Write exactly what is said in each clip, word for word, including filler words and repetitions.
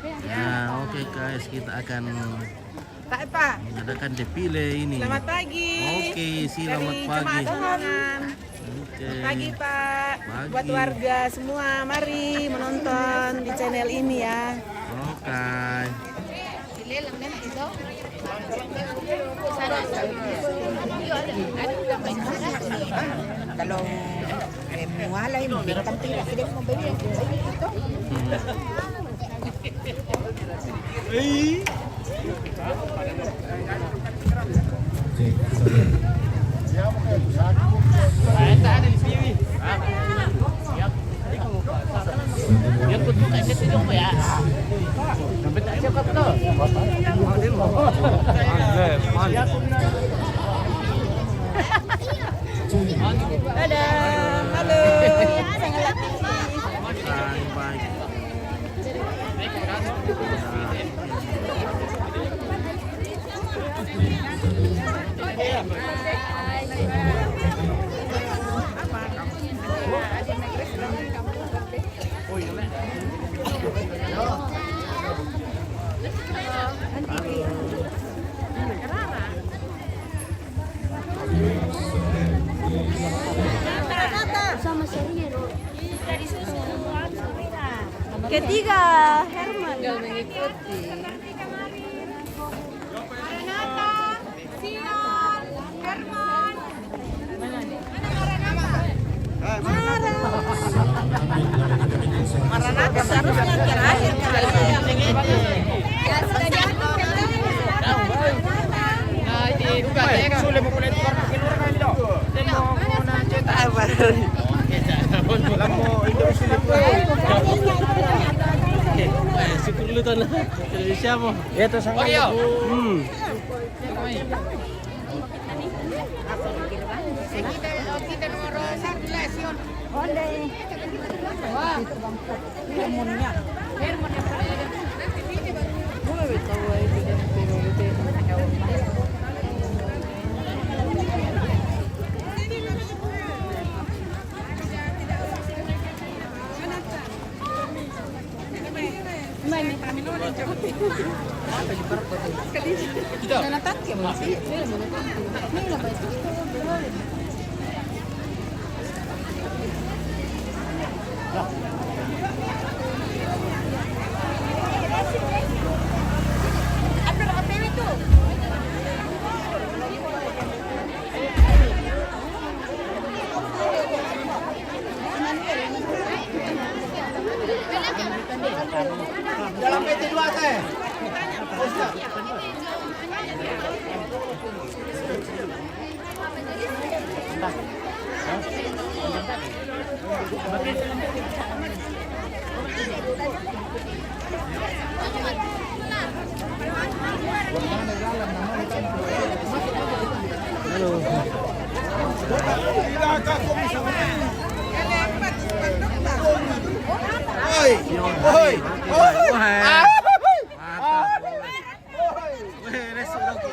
Ya, oke guys, kita akan Pak, Pak. Mengadakan defile ini. Selamat pagi. Oke, selamat Dari pagi. Jemaat Sonongan. Oke. Pagi, Pak. Pagi. Buat warga semua, mari menonton di channel ini ya. Oke. Kalau eh, muala ini, bintang tidak, tidak mau beli yang itu. Dadah, halo. Sangat Ketiga, Herman. Tinggal mengikuti. Maranatha, Sion, Herman. Mana Maranatha? Maranatha seharusnya terakhir kali ini. Ya, sudah diatur. Syukur lu tanah. Siapa? Ya, terus sama. Hmm. Oi, oi, oi. Ah, oi. Weh, resu lagi.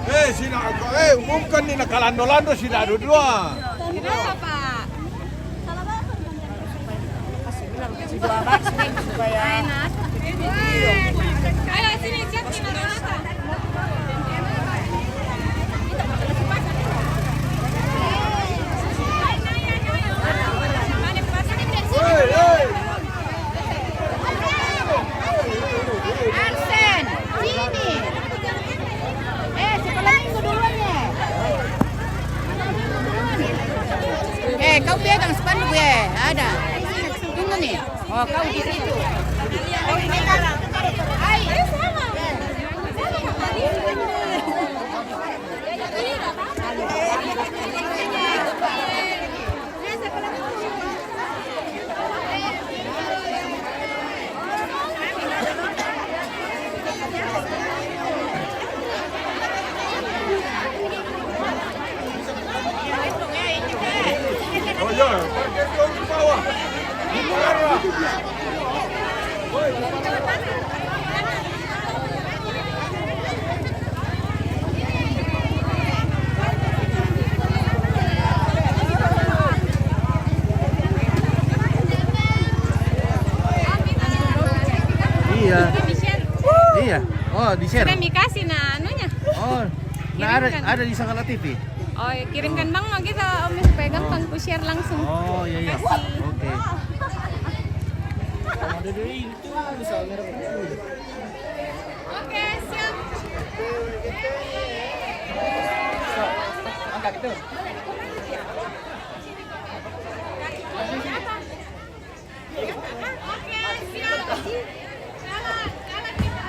Eh, sina, eh, umumkan ni nakalando-lando sina dua-dua. Kenapa, Pak? Ayo, sini, siap, sini, Pak. Arsen, sini. Eh, sekolah minggu duluan ya. Eh, kau pegang spanduk ya, ada. Tunggu nih. Oh, kau di situ. Kau ini kan. Hai. Oh ya, parkir di bawah. Oh, di-share. Sudah mi kasih na anunya. Oh, nah, ada, kirimkan, ada di Sangala T V. Oh, ya, kirimkan Bang Nogi ke Om supaya gampang ku share langsung. Oh, iya, iya. Makasih. Oke. Oke, siap. Angkat itu. Oke, siap. Jalan, jalan kita.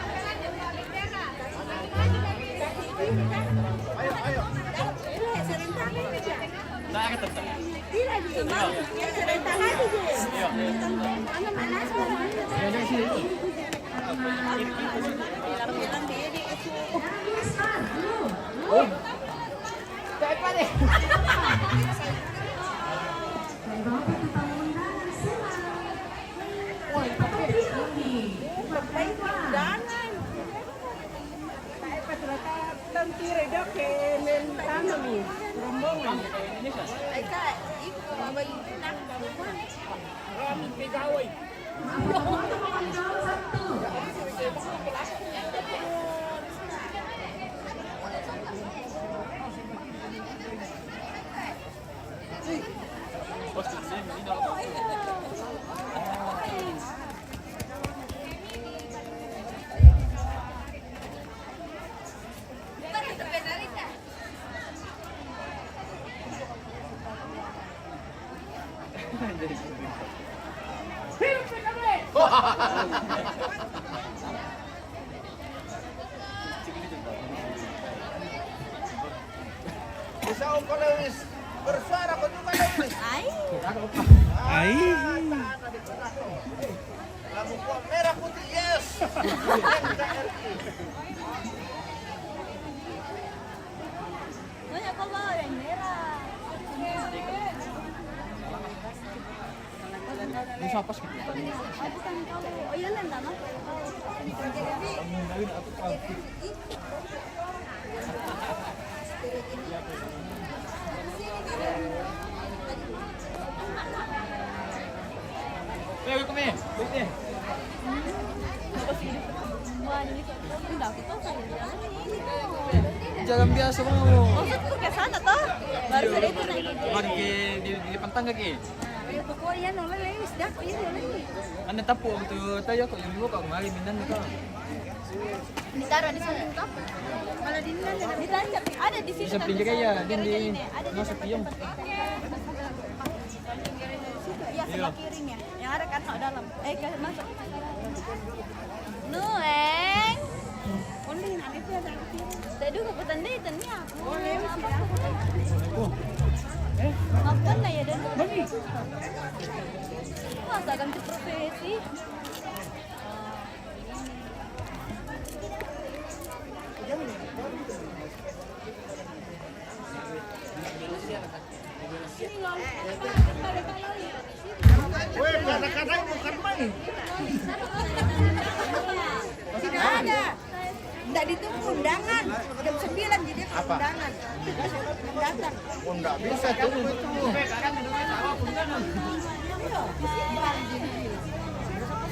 Bisa kau, Lewis. Bersuara kau juga, Lewis. Ai. Ai. Lagu kuat merah putih, yes. N K R I. Banyak kalau yang merah. Ini siapa sih? Oh, bukan kau. Oh, iya, Len, lama. Jalan biasa mau. Maksudku ke sana toh. Baru saya itu naik. Baru ke di, di depan tangga ke. Nah, ya, pokoknya nolai lagi, sudah, pokoknya nolai. Anda tapu waktu tayo kok yang dua kok kemarin minum kok. Ditaruh di samping kau. Kalau di mana? Ditancap. Ada di sini. Di samping tante juga ya, saya di, di ini. Ada di masuk tempat yang tempat. Iya, sebelah kirinya. Yang ada kan dalam. Eh, ke masuk. Nueng. Tadi aku petanda itu ni aku. Apa na ya dan? Masa ganti profesi? Weh, kadang-kadang bukan main. Tidak ada. Nggak ditunggu undangan. Jam sembilan jadi apa? Undangan. Datang. Oh, nggak bisa tunggu itu. Iya, simpang jadi.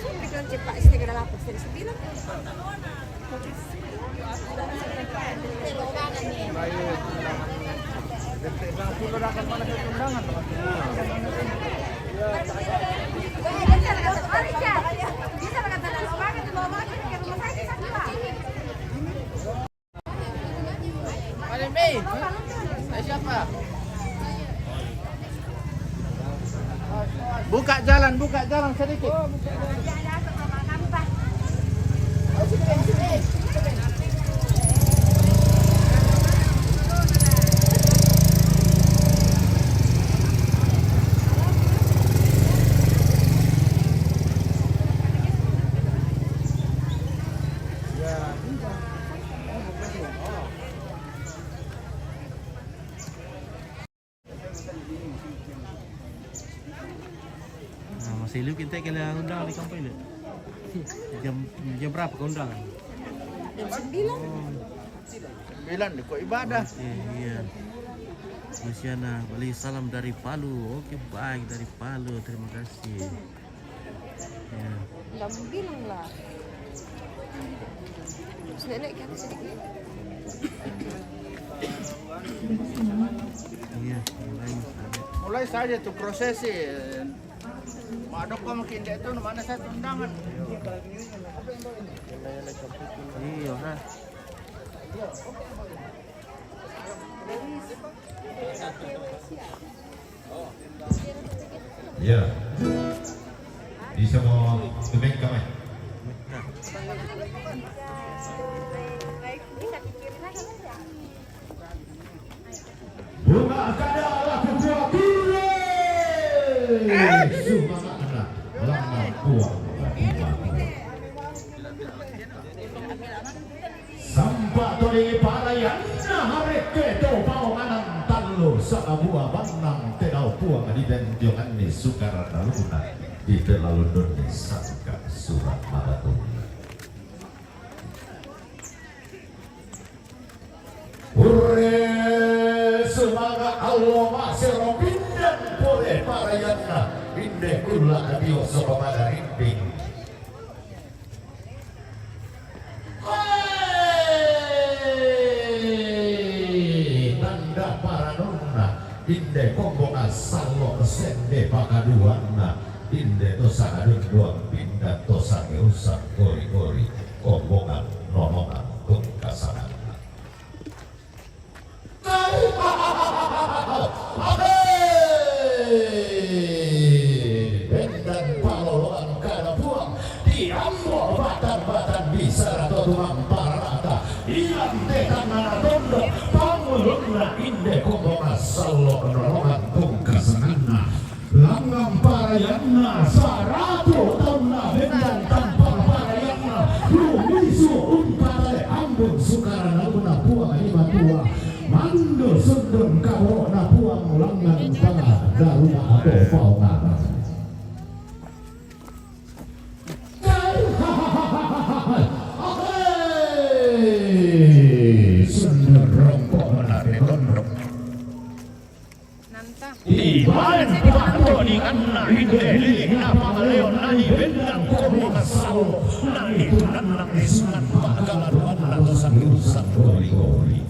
Sampai kan cepat istri kada lapor setengah sembilan. Buka jalan, buka jalan sedikit. Nah, masih liu kita kena undang di kampung ini. Jam, jam berapa kau undang? Jam sembilan. Oh. Sembilan di kau ibadah. Oke, iya. Luciana, balik salam dari Palu. Oke, baik dari Palu. Terima kasih. Ya. Nggak bilang lah. Terus nenek kan sedikit. Iya, mulai, Mas, ada. Mulai saja tuh prosesi. Madok kau makin dek tuh mana satu undangan. Iya, nah. Ya. Bisa mau kemek kamai. Bunga kada laku kuakure. Sumangat anak lama kuang. Sampa toni parayanna hareke to pao manang tallo sabua bannang te dao puang di benjonganni sukarana luna di pelalundunni sangka surat maratuna. Purre sumanga allo masero pindan pole parayanna inde kulla dio sopa pada rinding. Hei, tanda paranonna, inde kombongan sallo sende pakaduanna, inde to sangadunduang pinda to sangeusang gori-gori, kombongan nonongan tungkasanganna. Bendan paloloan kada puang diambo batan-batan bisara to tumamparata ilang te tangana tondok pangulunna inde kombongan sallo nonongan tungkasanganna. Langngang parayanna saratu taunna bendan tampang parayanna lumisu umpatale ambun sukarana luna puang di matua. Mando sundun kaborona puang langngan tengah daruna atau paungaran. Sundun rongkok menape gondrong. Ibaen pato di anna ide lili napa maleon nani bendang komo kasau nani tunanang isungan pakaladuan atau sangirusan gori-gori.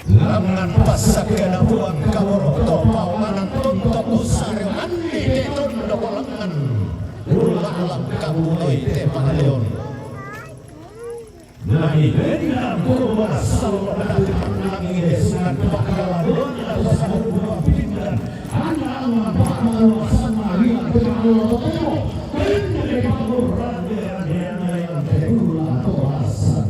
Langan pasak kena buang kaboro topau manang tontok usare mandi te tondok langan. Ulah alam kabuloi te pangaleon. Nani bendang kurba salok dati panangi de sungan pakaladuan atau sabun buang pindan. Anak anak pakaladuan sama liang te pangaleon totemo. Bendang de pangurang de rade anak yang te ulah atau rasa.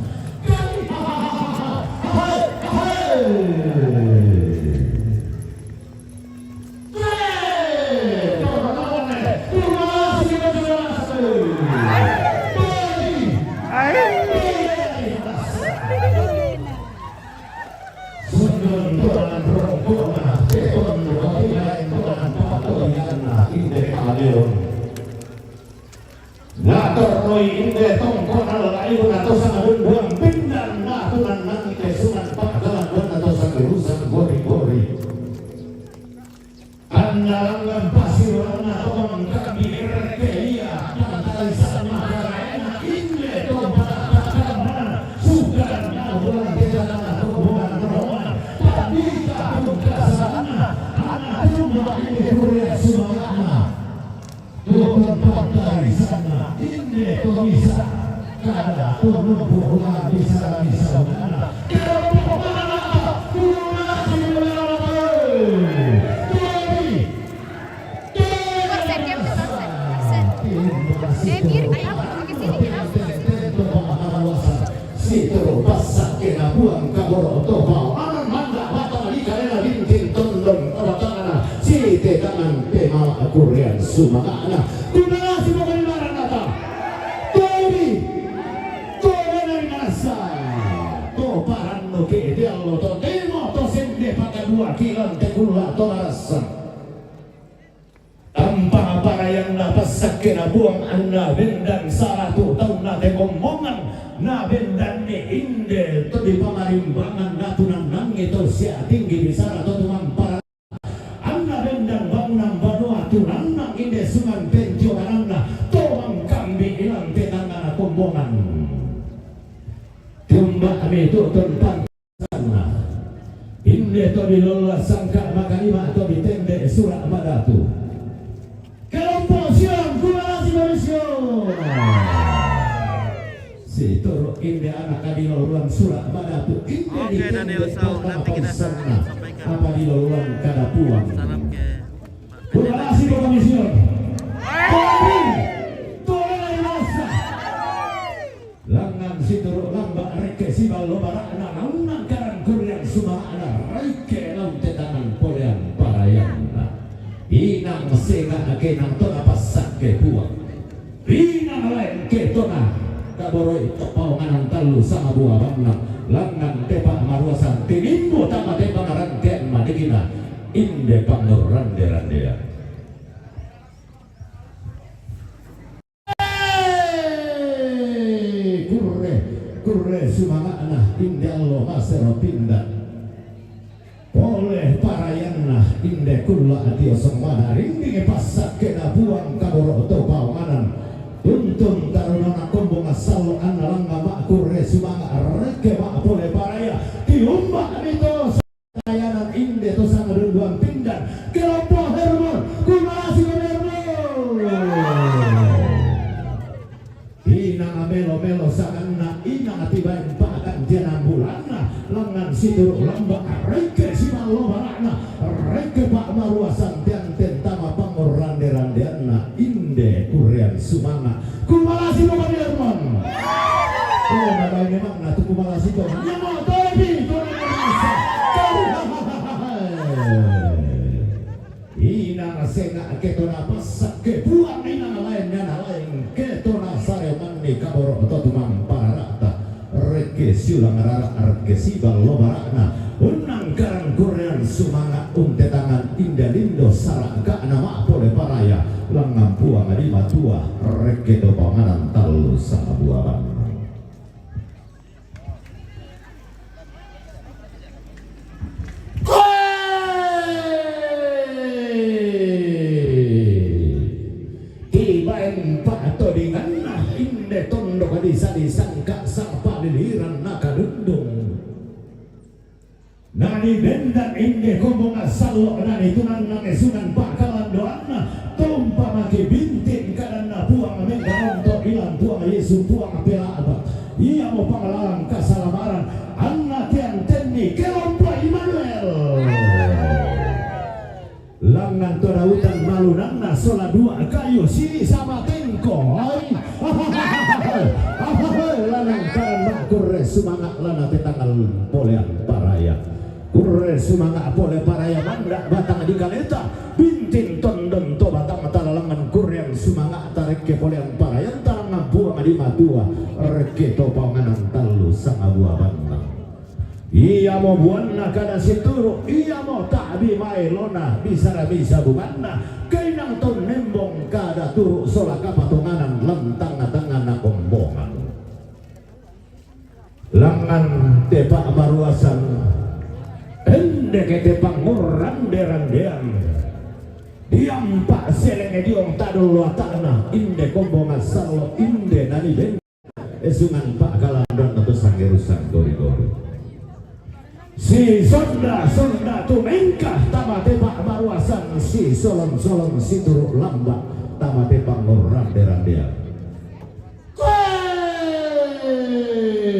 Natornoi inde tongkona laibun atau sangadun buang pindan natu nanangi kesungan pakalan buat atau sangirusan gori-gori. Andalangan pasiranna tongkang di R K I A, pantai sama karaena inde tongkona sudah bulan kita tanah rombongan rombongan. Tadi tak pun kasana anak rumah ini kuria sumangana. Tuhan pakai sana inde to bisa kada to numpuk ulang bisa bisa mana kada numpuk mana apa kurang si mana apa. Jadi Korset, dia punya korset. Korset. Dia biar kayak apa? Pakai sini, kenapa? Situ pasake na buang kaboro topau anan manda batang di kalena bintin tondong obatangana site tangan pemala kurian sumangana. Kuna si pokoni marang nata. Tobi. Tobi nari nasa. To paranno ke diallo to temo to sende pakadua kilan te kulla to marasa. Tampa parayanna passakke nabuang anna bendan saratu taunna te kommongan na bendanni inde to dipamarimbangan natunannangi to sia tinggi bisara to tumampara anna bendan bangunan banua tunannang inde sungan pentionanna to mangka Inde to diloloa sangka' makalima to ditende sura' madatu. Kelompok Sion, kumalasi Bani Sion. Situru' inde ana' kadiloloan sura' madatu, inde ditende to tama paissanna apa diloloan kada Puang. Kumalasi Bani Sion. Tolena ri basa. Langngan situru' lamba' rekke siballo bara'na, naunna' karang kurreang sumanga'na rekke naunte tangan polean parayanna. Inang senga' ke nang to napassakke Puang. Inang laing ke to nakaboroi to paonganan tallu sanga bua bannang, langngan te pa'maruasan tinimbu tama te pangarantean madikina, inde pangngurrande-randean. Kurre, kurre sumanga'na inde allo masero pinda. Pole parayanna inde kulla' ati osong mana rindingi passakkena Puang kaboro' to paonganan. Tuntun tarunona kombongan sallo anna langnga ma'kurre sumanga' rekke ma'pole paraya. Tiumba'mi to Tayanan inde to sangadunduan pindan, kelompok Hermon, kumalasi Bani Hermon. Inang melo-melo sanganna, inang tibaen pa'kantianang bulanna, langngan situru' lamba' rekke siballo bara'na, rekke pa'maruasan teanten tama pangngurrande-randeanna, inde kurreang sumanga'. Kumalasi Bani Hermon. Oh, magai memang na tu kumalasi to. Nyamo topi to na masa. Inang senga' ke to napassakke Puang, inang laenna na laing ke to nasare manni kaboro' to tumampa rara'ta. Rekke siulang rara' rekke siballo bara'na. Unnang karang kurreang sumanga' untetangan inda lindo saraka'na ma'pole paraya, langngan Puang di Matua, rekke to paonganan tallu sanga bua bannang. Tibaen pa'todinganna inde tondok disa-disangka sa'paliliran nakadundung. Nani bendan inde kombongan sallo, nani tunanna esungan pa'kalandoanna, tompamaki binting kadanna Puang, mengkaronto ilan Puang Yesu Puang pela'bak. Iamo panglalang kasalamaran, anna teantenni kelompok Immanuel. Langngan to dautan malunanna sola dua kayu sili sama tengko. Ai. Lanang karang ma'kurre sumanga' lana te tangal polean paraya. Kurre sumanga' pole paraya manda' batang di kaleta. Binting tondon to batang talalangan kurreang sumanga' tarekke polean parayan talangngan Puang di Matua. Rekke to paonganan tallu sanga bua bannang. Iamo buanna kada situru', iamo ta'bi maelona bisara misa bubanna, kainang to nembong kada turu' sola kapatonganan lan tangnga-tangngana kombongan. Langngan te pa'maruasan, endeke te pangngurrande-randean, diampa' selenge diong tadollo ata'na, inde kombongan sallo, inde nani ben esungan pa'kalandoanna to sangerusang gori-gori. Si sonda-sonda tumengka tama te pa'maruasan, si solong-solong situru' lamba' tama te pangngurrande-randean. Koe!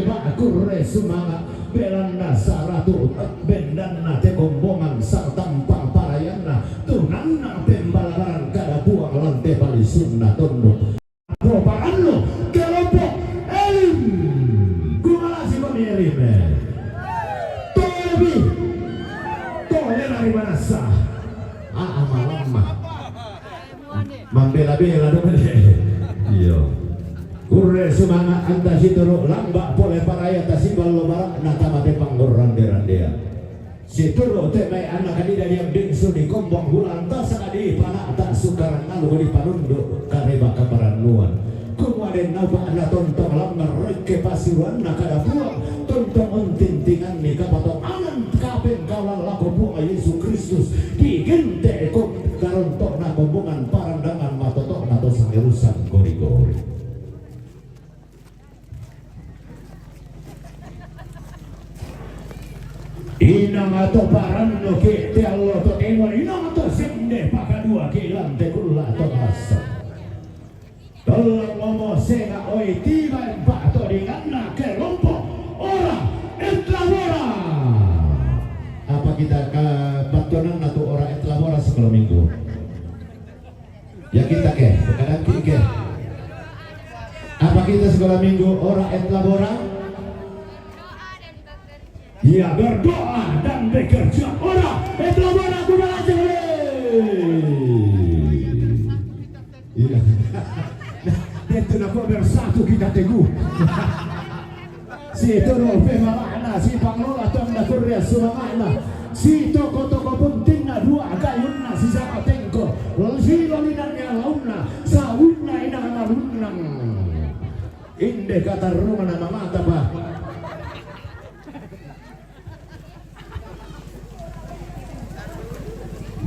Ma'kurre sumanga' belanna saratu' bendanna te kombongan sartampang parayanna, tunanna pembalabaran kada Puang lan te palisunna tondok. Apo parannu kelompok Elim. Kumalasi Bani Elim. Tolepi. Tolena ri manassa. Aa malamma. Mambela-bela do male. Iyo. Kurre sumanga' anta situru' lamba' pole paraya tasiballo bara'na tama te pangngurrande-randean. Situru' te mai ana' kadida diang bingsu di kombong bulan tasaka di pana'ta sukarang aluk di panundu' kareba kaparannuan. Kumua den naupa'na tontong lamma rekke pasiruanna kada Puang, tontong untintinganni kapatonganan kapengkaulan lako Puang Yesu Kristus, digente' ko karonto'na kombongan parandangan matoto'na to sangerusan gori-gori. Inang ato paranno ke te allo totemo, inang ato sende pakadua ke lante kulla to masa. Tolong momo senga oi tiba empat to dinganna kelompok ora et labora. Apa kita ke pattonang na tu ora et labora sekolah minggu? Ya kita ke, kadang ke. Apa kita sekolah minggu ora et labora? Iya, berdoa dan bekerja. Ora et labora, aku berhasil. Iya. Nah, itu nak bersatu kita teguh. Si turu pemalana, si pangelola tanda kurya sumangana, si toko-toko puntinna dua kayunna, si sapa tengko, si lolinannya launna, saunna inang malunnang. Inde katarrungan mata pa.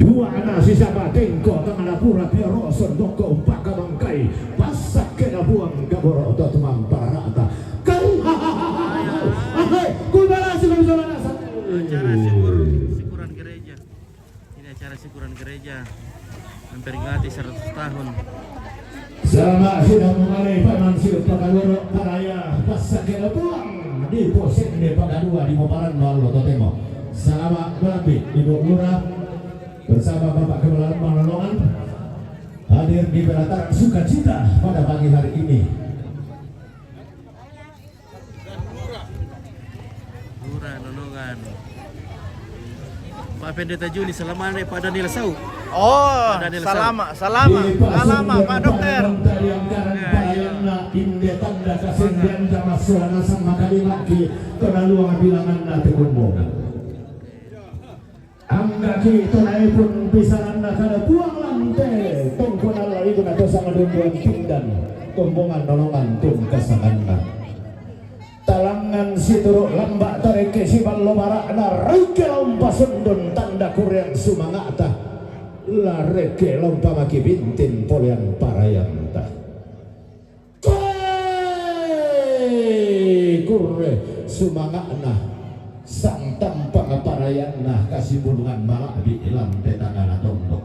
Dua ana sisaba tengko tangana pura piaro sondoko umpaka bangkai, passakke na buang gaboro to tumamparata. Kai, ahai, kubalasi kubalasa. Acara syukur syukuran gereja. Ini acara syukuran gereja memperingati seratus tahun. Salama' sidang mumale pamansiu pakaloro paraya passakke na buang di posende pakadua di moparan no allo totemo. Salama' malebbi Ibu Lurah bersama Bapak Kepala Lembang Nonongan hadir di pelataran sukacita pada pagi hari ini. Lurah Nonongan. Pak Pendeta Juni, salama' ne Pak Daniel Sau. Oh, Pak Daniel Sau. Salama', salama', salama', Pak Dokter. Tariang karan parayana inde tanda kasendean jama suana sama kalimaki tona luang bilanganna te kombongan. Anggaki tonaipun pisaranna kada puang lante tongkona lalikuna to sama dumbuan tindan kombongan Nonongan tungkasanganna. Talangngan situru' lamba' tarekke siballo bara'na rekke laumpa sundun tanda kureang sumanga'ta. La rekke laumpa maki bintin poleang parayanta. Koe kurre sumanga'na sang tampang parayanna kasibulungan mala'bi' lante tangana tondok.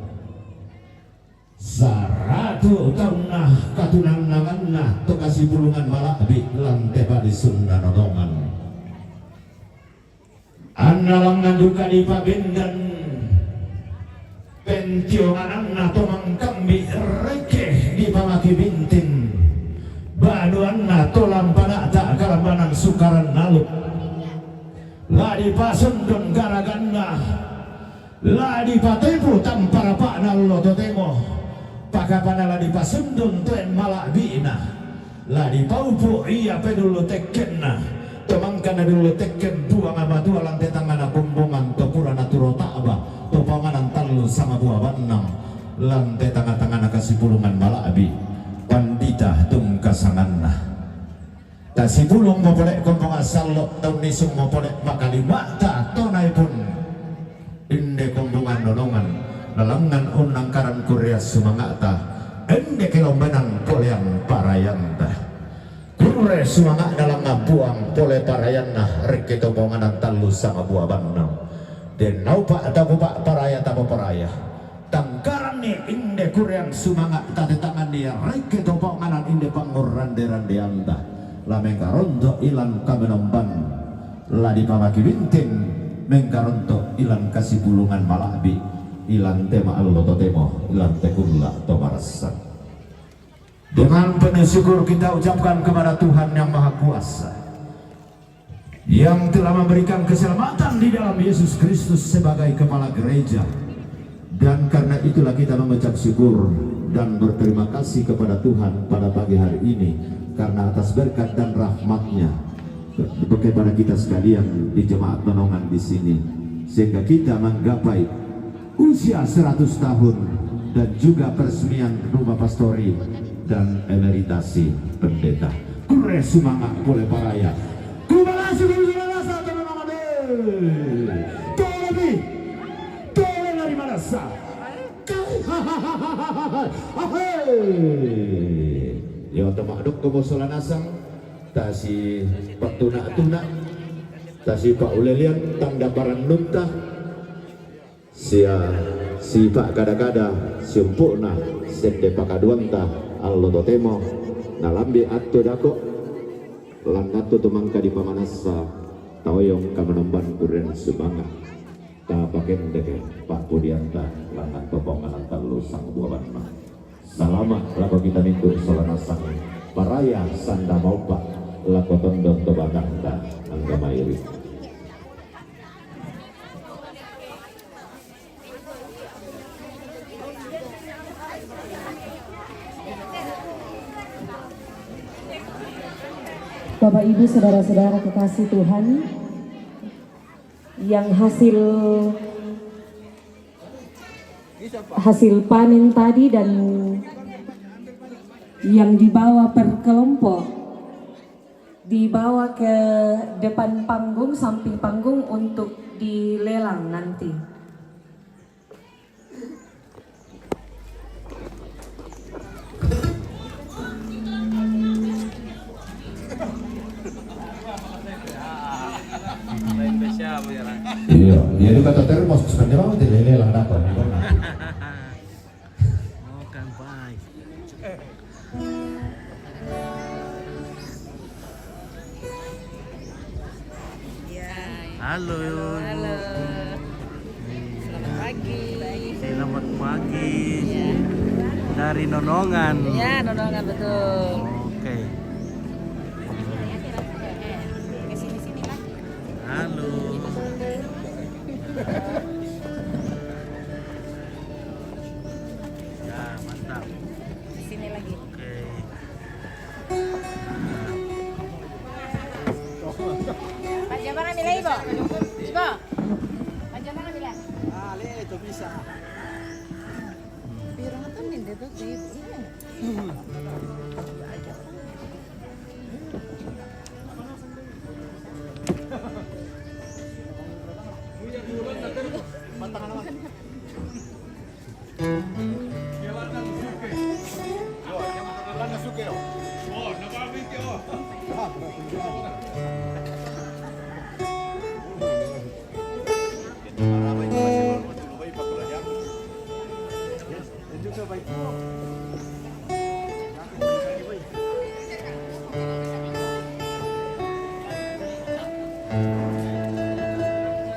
Saratu taunna katunannanganna to kasibulungan mala'bi' lante padisunna Nonongan. Anna langngan duka dipabendan pentiongananna to mangkambi' rekke dipamaki bintin banuanna to lampana'ta kalambanan sukaran aluk. La dipasundun garaganna, la dipatepu tamparapa'na allo totemo, pakapana la dipasundun toen mala'bi'na, la dipaupu' ia pedullu tekkenna, to mangkana dullu tekken Puang Matua lante tangngana kombongan to purana turo ta'ba, to paonganan tallu sanga bua bannang, lante tanga-tangana kasipulungan mala'bi', pandita tungkasanganna. Tasipulung mopole' kombongan sallo, taunnisung mopole' makalima'ta tonaipun. Inde kombongan Nonongan, lalangngan unnangkaran kurreang sumanga'ta, inde kelombenan poleang parayanta. Kurre sumanga'na langngan Puang pole parayanna rekke to paonganan tallu sanga bua bannang. Den naupa' takupa' paraya tapoparaya. Tangkaranni inde kurreang sumanga' tatetanganni rekke to paonganan inde pangngurrande-randeanta. La mengkaronto' ilan kamenomban, la dipamaki bintin, mengkaronto' ilan kasipulungan mala'bi', ilan te ma'allo totemo, ilan te kulla' to marassan. Dengan penuh syukur kita ucapkan kepada Tuhan Yang Maha Kuasa, yang telah memberikan keselamatan di dalam Yesus Kristus sebagai Kepala Gereja. Dan karena itulah kita mengucap syukur dan berterima kasih kepada Tuhan pada pagi hari ini, karena atas berkat dan rahmat-Nya kepada kita sekalian di jemaat Nonongan di sini, sehingga kita menggapai usia seratus tahun dan juga peresmian rumah pastori dan emeritasi pendeta. Kurre sumanga' pole paraya. Kubalasi kubalasa teman-teman. Tole mi. Tole lari marasa. Ahai. Yo, tama' duk komo sola nasang, tasi pattuna-tuna. Tasipa ulelian tanda parennunta, sia sipa kada-kada siumpu'na sende pakaduanta allo totemo, nalambi attu dako, lan attu tu mangka dipamanassa taoyong kamanomban durian sumanga. Tapakendeke pa'pudianta lan attu pongananta lu sangbuabanna. Salama' lako kita mintu' sola nasang paraya sanda maoppa' lako tondon to batanta angga mairi. Bapak, Ibu, saudara-saudara kekasih Tuhan, yang hasil hasil panen tadi dan yang dibawa per kelompok dibawa ke depan panggung, samping panggung untuk dilelang nanti. Iya, iya, itu kata termos, sebenarnya mau tidak lelang apa? Bukan, Pak. Ya. Halo. Halo, halo. Selamat pagi. Selamat pagi. Ya. Dari Nonongan. Ya, Nonongan, betul. Oke. Ke sini-sini lagi. Halo. Ya, mantap. Di sini lagi. Oke. Panjang mana nilai, Ibu? Ibu. Panjang mana nilai? Ah, le, itu bisa. Pirang tuh nih, dia tuh, iya.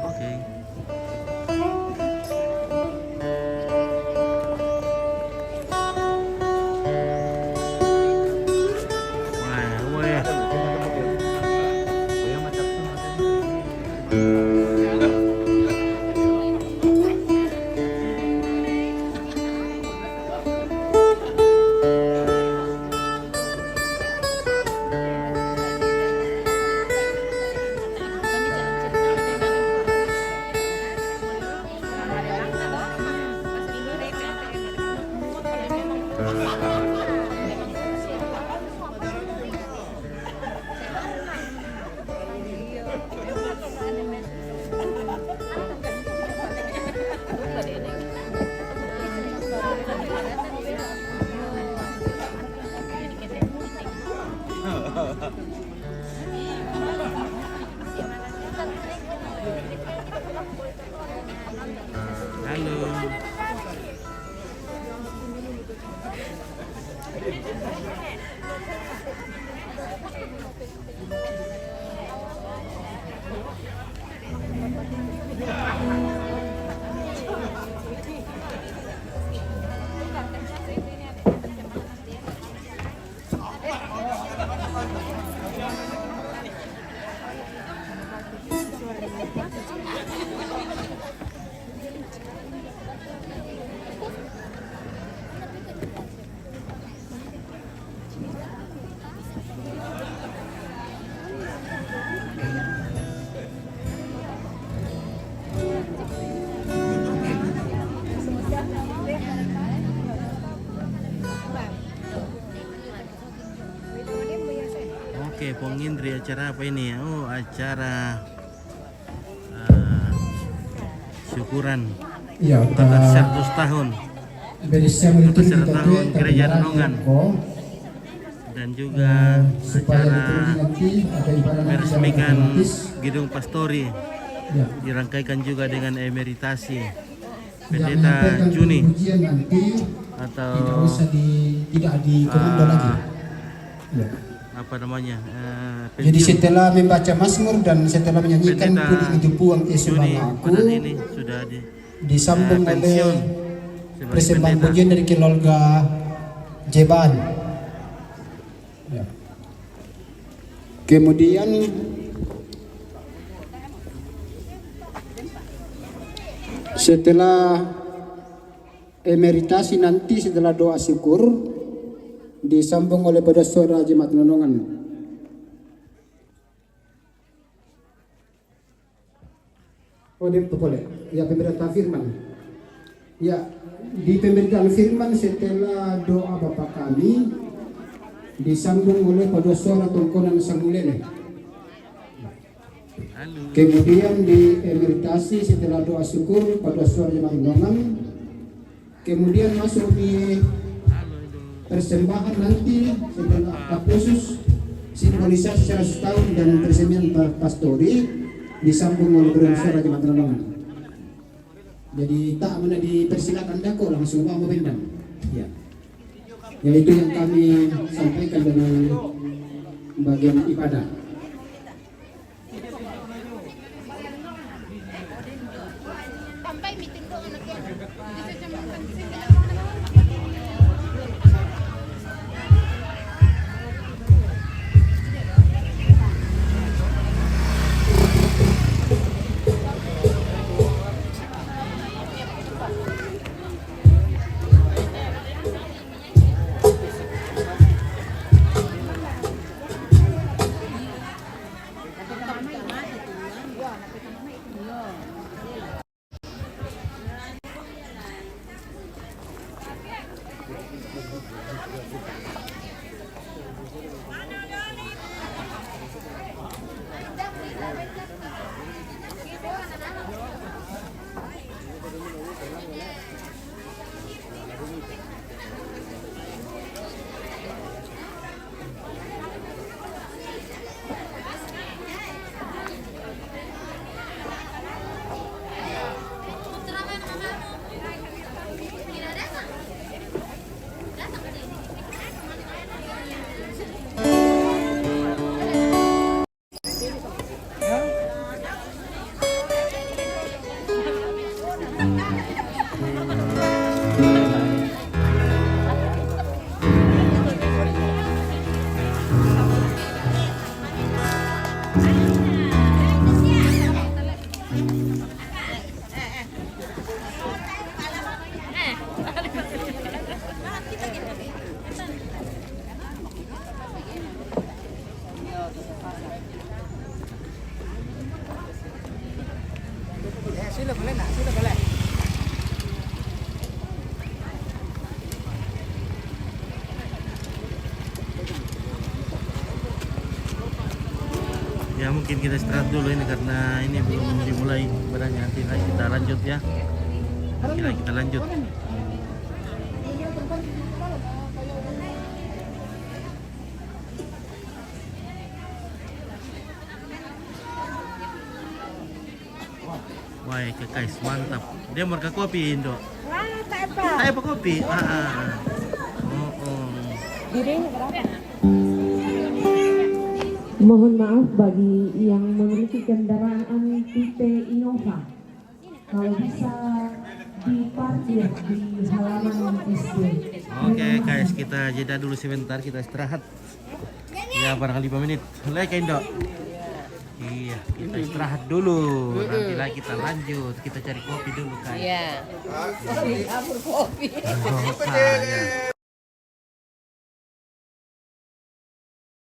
Oke. Halo. Oke, Pong Indri, acara apa ini ya? Oh, acara, eh, syukuran. Iya, atas seratus tahun. Atas seratus tahun Gereja Renungan. Dan juga acara meresmikan gedung Pastori dirangkaikan juga dengan emeritasi Pendeta Juni atau, ah, apa namanya, eh, pensiun. Jadi setelah membaca Mazmur dan setelah menyanyikan Pendeta Pudi Itu Puang Yesus Juni Banglaku, pada hari ini sudah di, disambung eh, oleh pensiun sebagai persembahan pendeta. Pujian dari keluarga Jeban. Ya. Kemudian setelah emeritasi nanti, setelah doa syukur, disambung oleh Paduka Suara Jemaat Nonongan. Oh, dia pokoknya. Ya, pemberitaan firman. Ya, di pemberitaan firman setelah doa Bapa Kami, disambung oleh Paduka Suara Tongkonan Samulele. Kemudian di emeritasi setelah doa syukur Paduka Suara Jemaat Nonongan. Kemudian masuk di persembahan nanti setelah khusus, sinkronisasi seratus tahun dan peresmian pa-, pastori disambung oleh Paduka Suara Jemaat Nonongan. Jadi tak mana dipersilakan dako, langsung mau bendang. Ya. Ya, itu yang kami sampaikan dari bagian ibadah. Ya, mungkin kita istirahat dulu ini karena ini belum dimulai ibadahnya. Nanti lagi kita lanjut ya. Nanti lagi kita lanjut. Wah, ke guys, mantap. Dia mereka kopi, Indo. Wah, tak apa. Tak apa kopi. Ah, ah, ah. Oh, oh. Dirinya berapa? Mohon maaf bagi yang memiliki kendaraan tipe Innova. Kalau bisa diparkir di halaman S D. Oke, guys, kita jeda dulu sebentar, kita istirahat. Ya, barangkali lima menit. Lagi, Indo. Iya, kita istirahat dulu. Nanti lagi kita lanjut. Kita cari kopi dulu, kan. Iya. Kopi, dapur kopi. Oh, iya.